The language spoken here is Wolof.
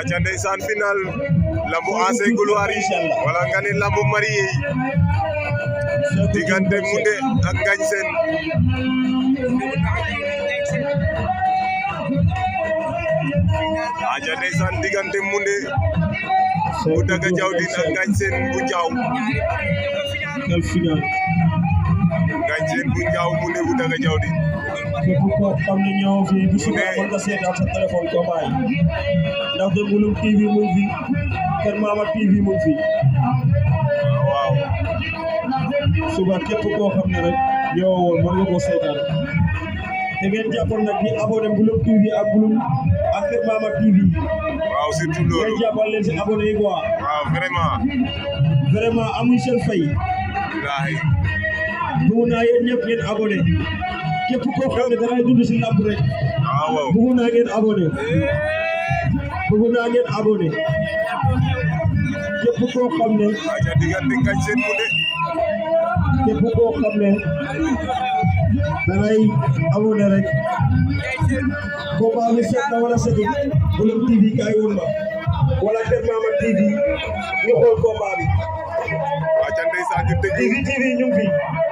aca ndeysaan final lambu ancien gloire yi wala nga ne lambu marié yi diggante Moundé ak Ngagne Sène aca ndeysaan diggante Moundé bu Daga Diawdine ak Ngagne Sène bu Njaaw Ngagne Sène bu Njaaw Moundé bu Daga Diawdine képp koo xam ne ñëw fii bu suba mën nga seetaan sa téléphone combat yi ndax de Mbouloum TV mu ngi fi Kër Mama TV mu ngi fi waaw suba képp koo xam ne rek yow woon mën nga koo seetaan te ngeen jàppoon nag ñi abonné Mbouloum TV ak Mbouloum ak Kër Mama TV waaw surtout loolu ngeen jàppal leen si abonné yi quoi waaw vraiment amuñ seen fay wallaahi bëgg naa yéen ñëpp ngeen abonné képp koo xam ne dangay dund si làmb rek waaw bëgg naa ngeen abonné képp koo xam ne aca diggante Ngagne Sène Moundé képp koo xam ne dangay abonné rek combat bi seet na wala seetul Mbouloum TV kaay woon ma wala Kër Mama TV ñu xool combat bi aca ndeysaan ñu dégg TV ñu ngi fi